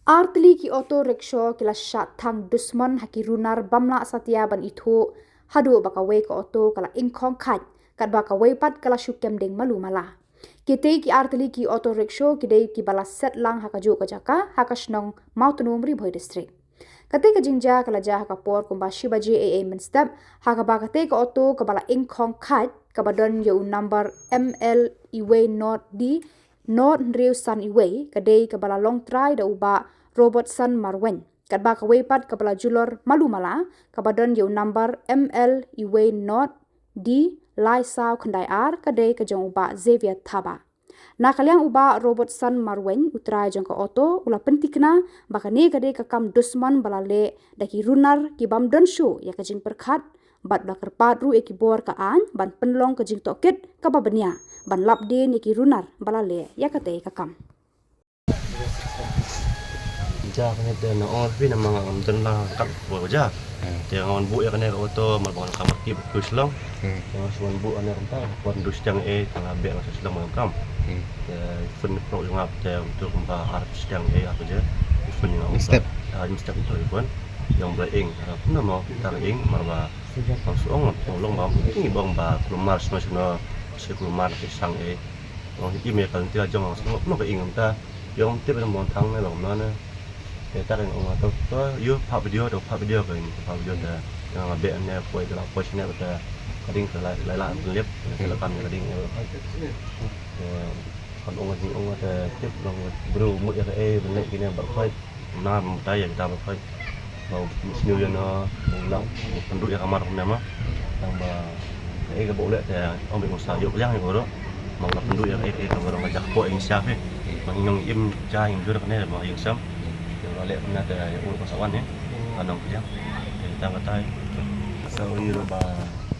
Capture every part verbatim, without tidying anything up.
Artylli ki auto rickshaw ki la shah thang dusmon ha ki runar bym lah satia ban ithuh, haduh ba kawei ka auto ka la ingkhong khait, katba kawei pat ka la shu kem ding malu mala. Kitei ki artylli ki auto rickshaw ki dei kiba la set lang ha kajuh ka jaka ha ka shnong Mawtnum, Ri Bhoi District. Katei ka jingjia ka la jia ha ka por kumba shi baje eiei mynstep, ha kaba katei ka auto kaba la ingkhong khait, kaba don ïa u number M L iwei not D not hynriew san iwei, ka dei kaba la long trai da u Bah Robertson Marwein. Katba kawei pat kaba la julor malu mala, kaba don ïa u number M L iwei not D lai saw khyndai ar, ka dei ka jong u Bah Xavier Thabah. Na ka liang u Bah Robertson Marwein, u trai jong ka auto, u la pynthikna ba kane ka dei ka kam dusmon ba la leh da ki runar ki bym don shuh ïa ka jingpyrkhat, bad u la kyrpad ruh ïa ki bor ka aiñ ban pynlong ka jingtohkit kaba bniah ban lap dien ïa ki runar ba la leh ïa katei ka kam. Ja kane te na ong phi na ma nga ngam don la kat ko ja. Hmm. Te nga wan buh ïa kane ka auto, mar ba nga ka marki ba khuslong. Hmm. Te nga shu wan buh ane kumta, pon dus tiang e, te nga beh nga shu slong ba kam. Hmm. Te phone pro nga te auto kumba ar tiang e, apa je. Phone nga mynstep. Ah, mynstep to phone. Ïa u Bah Ing, ah, puna mo, ta Ing, mar ba. Nga shu ong, ong long ba, ing bang ba, kulmar sno sno, shi kulmar ki sang e. Ong hi me kal ti la jong, sno, no ka ing ta. Ïong tip na mon thang ne long na ne. Te ta ring ong to to yu pha video to pha video ka ing pha video ta. Ïong a be ne poi ta la poi sne ta. Ka ding ka la la la lip ka la kam ka ding ïa ka. Te kan ong ka ding ong ta tip long bro mut ïa ka e ben lek kine ba khoi. Na mut ta ïa kita ba khoi. Ba sniw ïa no ong lang pynduh ïa ka mar ne ma. Tang ba e ka ba u lek te ong be ngsa ïoh liang ïa ka bro. Mang ka pynduh ïa ka e ka bro ka jak po ing siap e. Mang ïong im ja ïong jur kane ba ïong sam. Ïa ba lek na te ïa ur ka sawan e. Ka nong liang. Te tang ka tai. Sa uni ro ba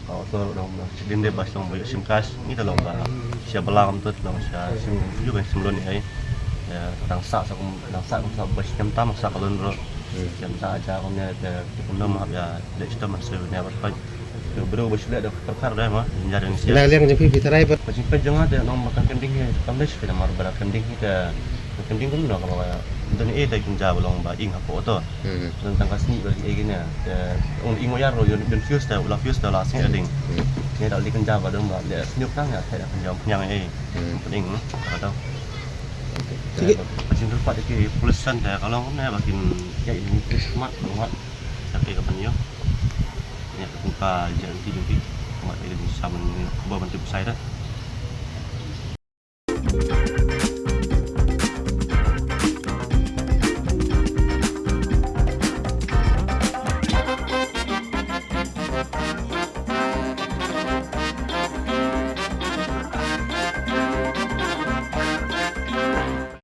ka auto ro dong ba. Din de ba song ba ïoh sim kas. Ni ta long ba. Sia bala kam tut long sia sim yu kan sim lon ni ai. Ïa tang sa sa kum tang sa kum sa ba sim tam sa ka lon ro. Sia ta ja kum ne te kum no ma ïa de sta man se ne ba. Te bro ba shu leh da pyrkhat da ma, ïa dang sia. Na liang jong phi phi tharai ba. Ba jingpeit jong nga te nong ba kan kem ding hi, kam dei shi phi namar ba kan kem ding hi te, kan kem ding kum no ka ba ka. Don e te kum ja ba long ba ing ha pho to. Hmm. Don tang ka sngi ba e kine, te ong ing wa yar ro yon, yon fuse te, u la fuse te la sngi ding. Hmm. Ne da li kan ja ba dong ba, le sngi kan ya te da kan ja pynïang e. Hmm. Pynïang, ka ta. Okey. Te ba jingpyrkhat ki police station te ka long ne ba kin ya ini Christmas, Christmas. Sa ke ka pynïang. Ïa ka pynpa ïa ka pynpa. Mat ïa ka pynpa ban ïa ka pynpa ban tip sai da.